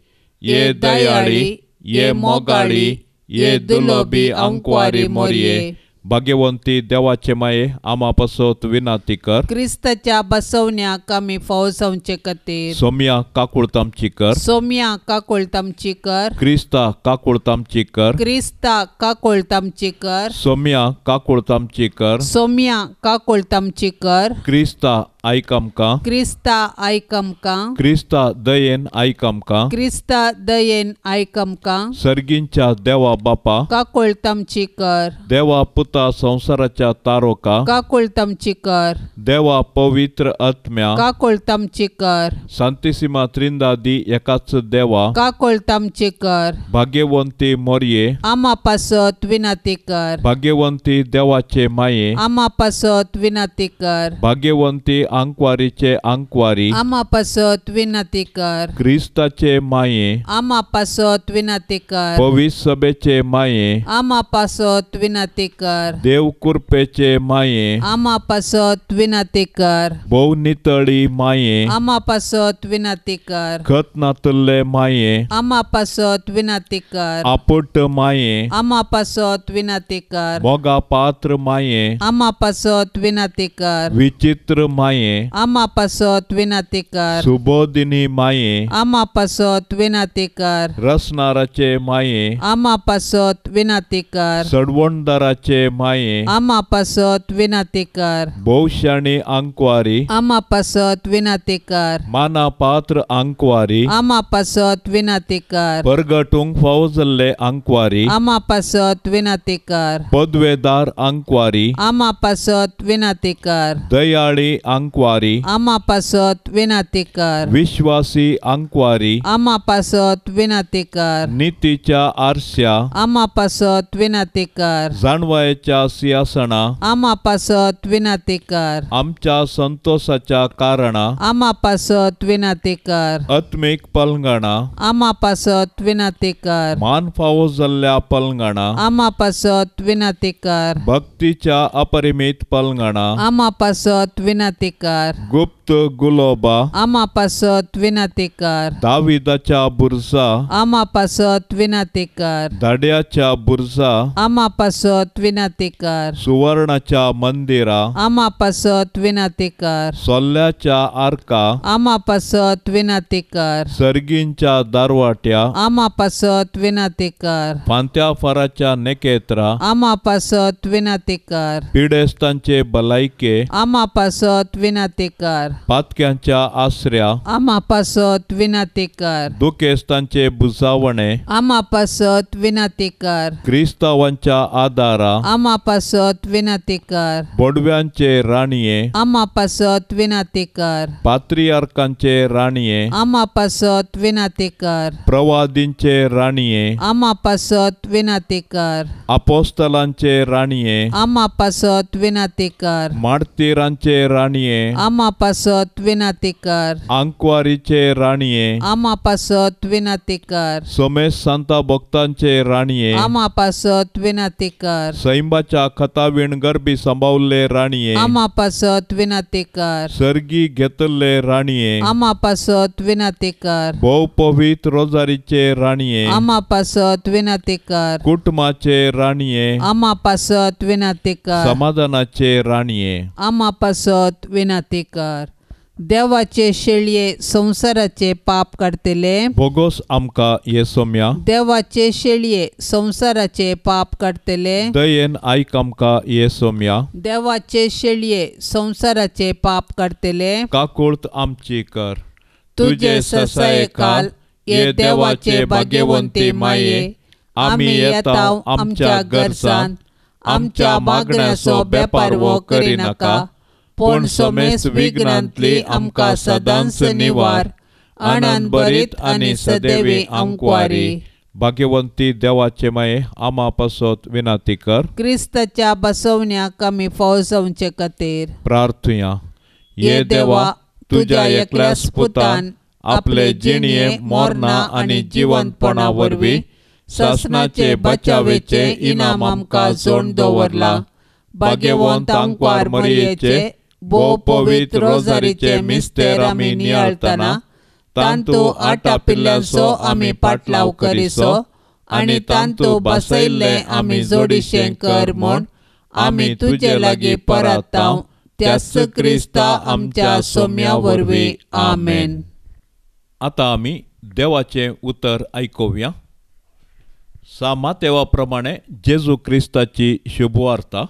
ये दयाळी ये मोगाळी ये दुलोबी आंकवारी मोरये. भाग्यवंती देवाचे माये आमा पासत विनाती कर. क्रिस्ताच्या बसवण्याक आमी फावो जावचे खातीर. सोम्या काकुळत आमची कर. सोम्या काकुळत आमची कर. क्रिस्ता काकुळत आमची कर. क्रिस्ता काकुळत आमची कर. सोम्या काकुळत आमची कर. सोम्या काकुळत आमची कर. क्रिस्ता आयक आमकां. क्रिस्ता आयक आमकां. क्रिस्ता दयेन आयक आमकां. क्रिस्ता दयेन आयक आमकां. सर्गींच्या देवा बापा काकुळत आमची कर. देवा पुता संवसाराच्या तारोका काकुळत आमची कर. देवा पवित्र आत्म्या काकुळत आमची कर. सांतिसिमा त्रिंदादी एकाच देवा काकुळत आमची कर. भाग्यवंती मोरये आमा पासत विनाती कर. भाग्यवंती देवाचे माये आमा पासत विनाती कर. भाग्यवंती आंकवारीचे आंकवारी आमा पासत विनाती कर. क्रिस्ताचे माये आमा पासत विनाती कर. पवित्र सभेचे माये आमा पासत विनाती कर. देव कृपेचे माये आमा पासत विनाती कर. भोव नितळी माये आमा पासत विनाती कर. खत नातल्ले माये आमा पासत विनाती कर. आपुट माये आमा पासत विनाती कर. मोगा पात्र माये आमा पासत विनाती कर. विचित्र माये आमा पासत विनाती कर. सुबोधिनी माये आमा पासत विनाती कर. रसनाराचे माये आमा पासत विनाती कर. सडवणदाराचे माये आमा पासत विनाती कर. भोवशाणी आंकवारी आमा पासत विनाती कर. माना पात्र आंकवारी आमा पासत विनाती कर. परगटूंक फावो जाल्ले आंकवारी आमा पासत विनाती कर. पदवेदार आंकवारी आमा पासत विनाती कर. दयाळी आंकवारी आमा पासत विनाती कर. विश्वासी आंकवारी आमा पासत विनाती कर. नितीच्या आरश्या आमा पासत विनाती कर. जाणवायेच्या सिंहासना आमा पासत विनाती कर. आमच्या संतोषाच्या कारणा आमा पासत विनाती कर. आत्मीक पलंगणा आमा पासत विनाती कर. मान फावो जाल्ल्या पलंगणा आमा पासत विनाती कर. भक्तीच्या अपरिमित पलंगणा आमा पासत विनाती कर. गुप्त गुलोबा आमा पासत विनाती कर. दाविदाच्या बुरजा आमा पासत विनाती कर. धाड्याच्या बुरजा आमा पासत विनाती कर. सुवर्णाच्या मंदिरा आमा पासत विनाती कर. सोल्ल्याच्या आर्का आमा पासत विनाती कर. सर्गींच्या दारवाट्या आमा पासत विनाती कर. फांत्या फाराच्या नेकेत्रा आमा पासत विनाती कर. पिडेस्तांचे भलायके आमा पासत विनाती कर. पातक्यांच्या आसऱ्या आमा पासत विनाती कर. दुखेस्तांचे बुजावणे आमा पासत विनाती कर. क्रिस्तावांच्या आदारा आमा पासत विनाती कर. बोडव्यांचे राणये आमा पासत विनाती कर. पात्रियार्कांचे राणये आमा पासत विनाती कर. प्रवादींचे राणये आमा पासत विनाती कर. अपोस्तलांचे राणये आमा पासत विनाती कर. मार्तीरांचे राणये आमा पासत विनाती कर. आंकवारीचे राणये आमा पासत विनाती कर. सोमेश सांता भक्तांचे राणये आमा पासत विनाती कर. सैंबाच्या खतावीण गरबी सांबावल्ले राणये आमा पासत विनाती कर. सर्गी घेतल्ले राणये आमा पासत विनाती कर. भोव पवित्र रोजारीचे राणये आमा पासत विनाती कर. कुटुंबाचे राणये आमा पासत विनाती कर. समाधानाचे राणये आमा पासत विनाती कर. देवाचे शेळये संवसाराचे पाप काडटले बोगोस आमकां ये सोम्या. देवाचे शेळये संवसाराचे पाप काडटले दयेन आयक आमकां ये सोम्या. देवाचे शेळये संवसाराचे पाप काडटले काकुळत आमची कर. तुजे ससायेखाल ये देवाचे भाग्यवंती माये आमी येता आमच्या गरजान आमच्या मागण्याचो बेपारवो करिनाका पूण समेस्त विघ्नांतली आमकां सदांच निवार आनंद भरीत आनी सदैवी आंकवारी. भाग्यवंती देवाचे माये, आमा पासत विनंती कर. क्रिस्ताच्या बसवण्याक आमी फाव जावचे खातीर प्रार्थुया. ये देवा, तुज्या एकल्याच पुतान आपले जिणये मरणा आनी जिवंतपणा वरवीं सासणाचे बचावेचे इनाम आमकां जोड दवरला. भाग्यवंत आंकवार मरियेचे भोव पवित्र रोजारीचे मिस्तेर आमी नियाळतना तांतू आटापिल्ल्यांचो आमी पाटलाव करिसो आनी तांतू बसयल्लें आमी जोडिशें कर म्हूण आमी तुजे लागीं परताव त्याच क्रिस्ता आमच्या सोम्या वरवीं. आमेन. आतां आमी देवाचें उतर आयकुया. सा मातेवा प्रमाणे जेजू क्रिस्ताची शुभवार्ता,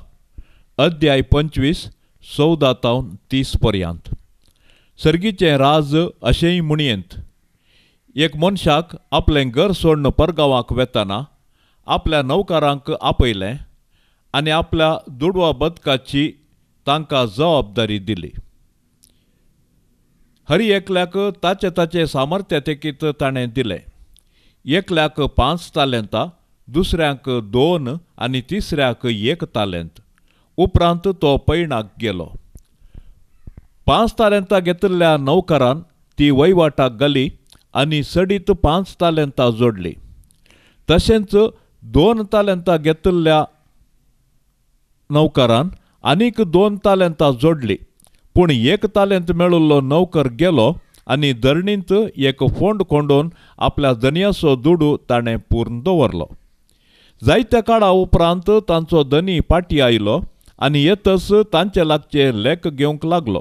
अध्याय 25, 14 तावन 30 पर्यंत. सर्गीचें राज अशेंय म्हणयेंत, एक मनशाक आपलें घर सोडून परगांवाक वेतना आपल्या नौकरांक आपयलें आनी आपल्या दुडवा बदकाची तांकां जबाबदारी दिली. हरी एकल्याक ताचे ताचे सामर्थ्या तेकीत ताणें दिलें. एकल्याक 5 तालेंतां, दुसऱ्याक 2 आनी तिसऱ्याक 1 तालेंत. उपरांत तो पयणाक गेलो. 5 तालेंतां घेतिल्ल्या नौकरान ती वयवाटाक घाली आनी सडीत 5 तालेंतां जोडली. तशेंच 2 तालेंतां घेतिल्ल्या नौकरान आनीक 2 तालेंतां जोडली. पूण 1 तालेंत मेळिल्लो नौकर गेलो आनी धरणींत एक फोंड कोंडोवन आपल्या धनयाचो दुडू ताणें पूर्ण दवरलो. जायत्या काळा उपरांत तांचो धनी पाटी आयलो आनी येतच तांचे लागचे लेख घेवंक लागलो.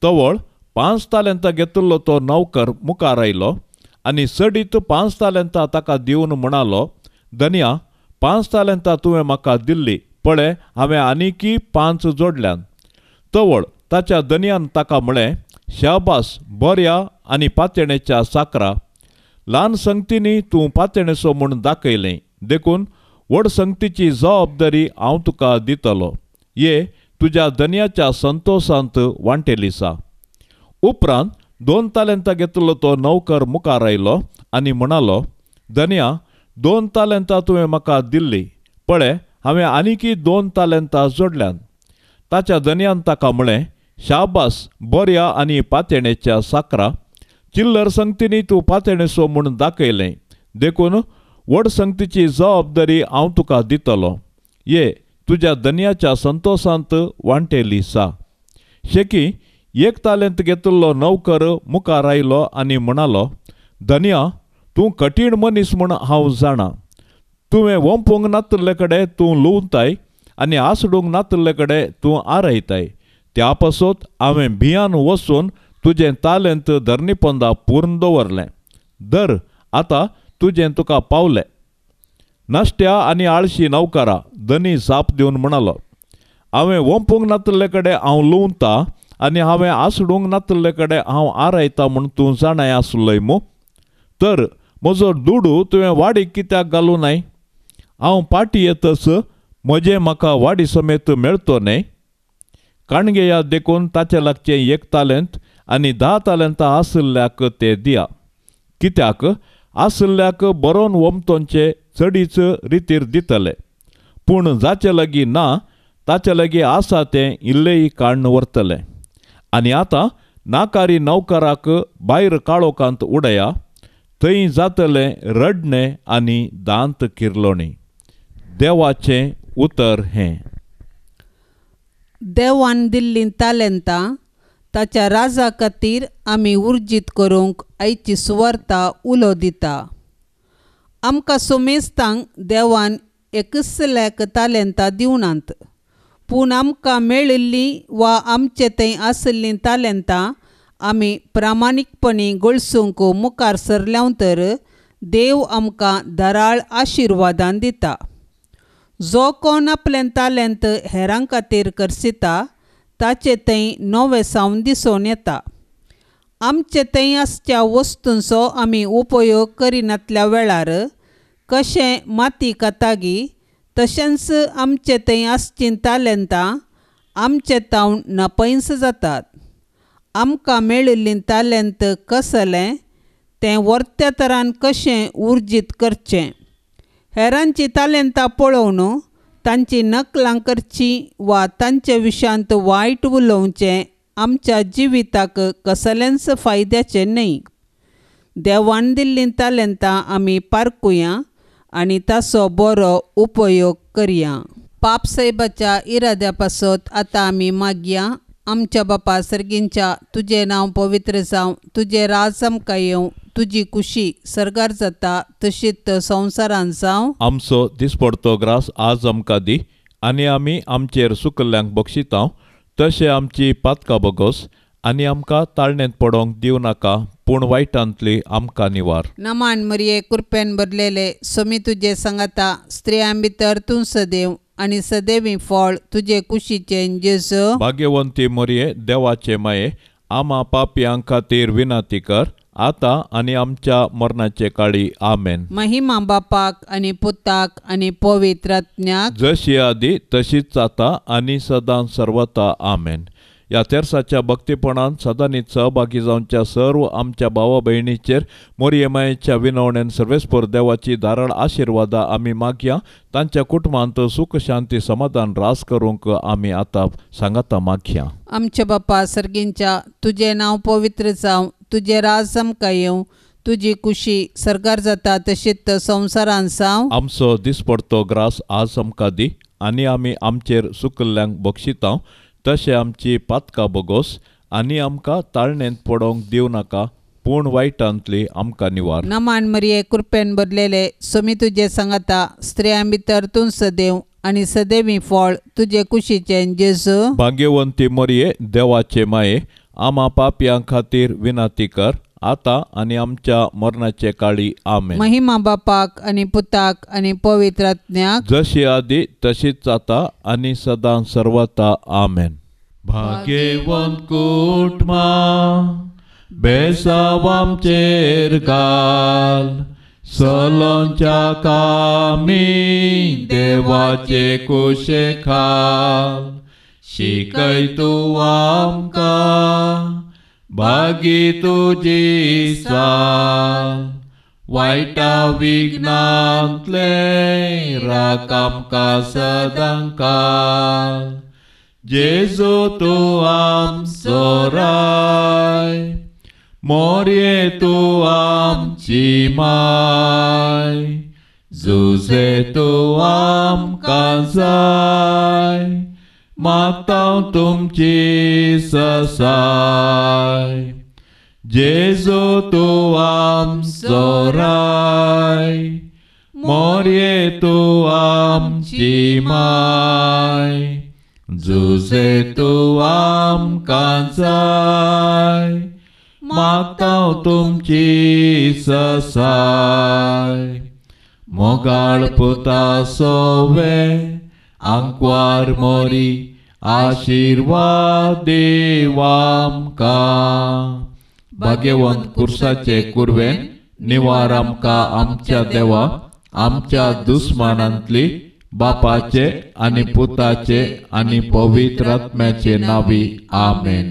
तवळ 5 तालेंतां घेतिल्लो तो नौकर मुखार आयलो आनी सडीत 5 तालेंतां ताका दिवन म्हणालो, धनया, 5 तालेंतां तुवें म्हाका दिल्ली, पळय हांवें आनीकी 5 जोडल्यान. तवळ ताच्या धनयान ताका म्हळें, शाबास, बऱ्या आनी पातेणेच्या साकरा, ल्हान संगतींनी तूं पातेणेचो म्हूण दाखयलें, देखून व्हड संगतीची जबाबदारी हांव तुका दितलो. ये तुज्या धनयाच्या संतोशांत वांटेली सा. उपरांत 2 तालेंतां घेतिल्लो तो नौकर मुखार आयलो आनी म्हणालो, धनया, 2 तालेंतां तुवें म्हाका दिल्ली, पळय हांवें आनीकी 2 तालेंतां जोडल्यान. ताच्या धनयान ताका म्हळें, शाबास, बऱ्या आनी पातेणेच्या साकरा, चिल्लर संगतींनी तूं पातेणेचो म्हूण दाखयलें, देखून व्हड संगतीची जबाबदारी हांव तुका दितलो. ये तुज्या धनयाच्या संतोशांत वांटेली सा. शेकी 1 तालेंत घेतिल्लो नौकर मुखार आयलो आनी म्हणालो, धनया, तूं कठीण मनीस म्हूण हांव जाणा. तुवें वोंपूंक नातिल्ले कडेन तूं लुवताय आनी आसडूंक नातिल्ले कडेन तूं आरयताय. त्या पासत हांवें भियान वचून तुजें तालेंत धरणी पोंदा पूर्ण दवरलें. धर, आतां तुजें तुका पावलें. नाश्ट्या आनी आळशी नौकरा, धनी जाप दिवन म्हणालो, हांवें वोंपूंक नातिल्ले कडेन हांव लुवता आनी हांवें आसडूंक नातिल्ले कडेन हांव आरयता म्हूण तूं जाणाय आसलोय मू. तर म्हजो दुडू तुवें वाडीक कित्याक घालूं नाय? हांव पाटी येतच म्हजें म्हाका वाडी समेत मेळतो न्हय. काणगेया देखून ताचे लागचें 1 तालेंत आनी 10 तालेंतां आशिल्ल्याक ते दिया. कित्याक आशिल्ल्याक बरोवन वमतोंचे चडीच रितीर दितले, पूण जाचे लागीं ना ताचे लागीं आसा तें इल्लेय काडून व्हरतलें. आनी आतां नाकारी नौकराक भायर काळोखांत उडया, थंय जातलें रडणें आनी दांत किरलोणी. देवाचें उतर हें. देवान दिल्लीं तालेंतां ताच्या राजा खातीर आमी उर्जीत करूंक आयची सुवार्ता उलो दिता. आमकां सुमेस्तांक देवान एकच लेख तालेंतां दिवनात, पूण आमकां मेळिल्लीं वा आमचे थंय आशिल्लीं तालेंतां आमी प्रामाणीकपणी गळसूंक मुखार सरल्याव तर देव आमकां दराळ आशिर्वादान दिता. जो कोण आपलें तालेंत हेरां खातीर करसिता ताचे थंय नवें सावन दिसून येता. आमचे थंय आसच्या वस्तूंचो आमी उपयोग करिनातल्या वेळार कशें माती कातागी तशेंच आमचे थंय आसचीं तालेंतां आमचे तावन नपयंस जातात. आमकां मेळिल्लीं तालेंत कसलें तें वर्त्या तरान कशें उर्जीत करचें. हेरांची तालेंतां पळोवन तांची नकलां करची वा तांचे विशयांत वायट उलोवचें आमच्या जिविताक कसलेंच फायद्याचें न्हय. देवान दिल्लीं तालेंतां आमी पारकुया आनी ताचो बरो उपयोग करया. पाप साहेबाच्या इराद्या पासत आतां आमी मागया. आमच्या बापा सर्गींच्या, तुजें नांव पवित्र जावं, तुजें राज आमकां येवं, तुजी कुशी सर्गार जाता तशीच संवसारान जावं. आमचो दिसपडतो ग्रास आज आमकां दी आनी आमी आमचेर सुकल्ल्यांक बक्षितांव तशें आमची पातकां बगोस आनी आमकां ताळणेंत पडोंक दिवं नाका पूण वायटांतली आमकां निवार. नमान मरिये, कृपेन भरलेले, सोमी तुजे सांगाता, स्त्रियां भितर तूं सदैव आनी सदैवी फळ तुजे कुशीचें जेजू. भाग्यवंती मरिये, देवाचे माये, आमा पापयां खातीर विनंती कर आतां आनी आमच्या मरणाचे काळी. आमेन. महिमा बापाक आनी पुताक आनी पवित्र आत्म्याक, जशी आदी तशीच आतां आनी सदां सर्वता. आमेन. ह्या तेर्साच्या भक्तीपणान सदांनीच सहभागी जावच्या सर्व आमच्या भावा भयणीचेर मोरये मायेच्या विनवणेन सर्वेस्पर देवाची धाराळ आशिर्वादा आमी मागया. तांच्या कुटुंबांत सुख शांती समाधान रास करूंक आमी आतां सांगाता मागया. आमच्या बापा सर्गींच्या, तुजें नांव पवित्र जावं, तुजें राज आमकां येवं, तुजी कुशी सर्गार जाता तशीच संवसारान जावं. आमचो दिसपडतो ग्रास आज आमकां दी आनी आमी आमचेर सुकल्ल्यांक बक्षितांव तशें आमची पातकां बगोस आनी आमकां ताळणेंत पडोंक दिवं नाका पूण वायटांतली आमकां निवार. नमान मरिये, कृपेन भरलेले, सोमी तुजे सांगाता, स्त्रियां भितर तूं सदैव आनी सदैवी फळ तुजे कुशीचें जेजू. भाग्यवंती मरिये, देवाचे माये, आमा पापयां खातीर विनंती कर आतां आनी आमच्या मरणाचे काळी. आमेन. महिमा बापाक आनी पुताक आनी पवित्र आत्म्याक, जशी आदी तशीच आतां आनी सदां सर्वता. आमेन. भाग्यवंत कुटुंबां बेसाव आमचेर घाल, सलोंच्या कामी देवाचे कुशे खाल, शिकय तूं आमकां भागी तुजी साल, वायटा विघ्नांतले राख आमकां सदां काल. जेजू तूं आमचो राय, मोरये तूं आमची माय, जुजे तूं आमकां जाय, मागता तुमची ससाय. जेजू तूं आमचो राय, मोरये तूं आमची माय, जुजे तूं आमकां जाय, मागता तुमची ससाय. मोगाळ पुता सोवे आंकवार मोरी, आशिर्वाद देवामकां. भाग्यवंत कुर्साचे कुर्वेन निवार आमकां आमच्या देवा, आमच्या दुस्मानांतली बापाचे आनी पुताचे आनी पवित्र आत्म्याचे नावी. आमेन.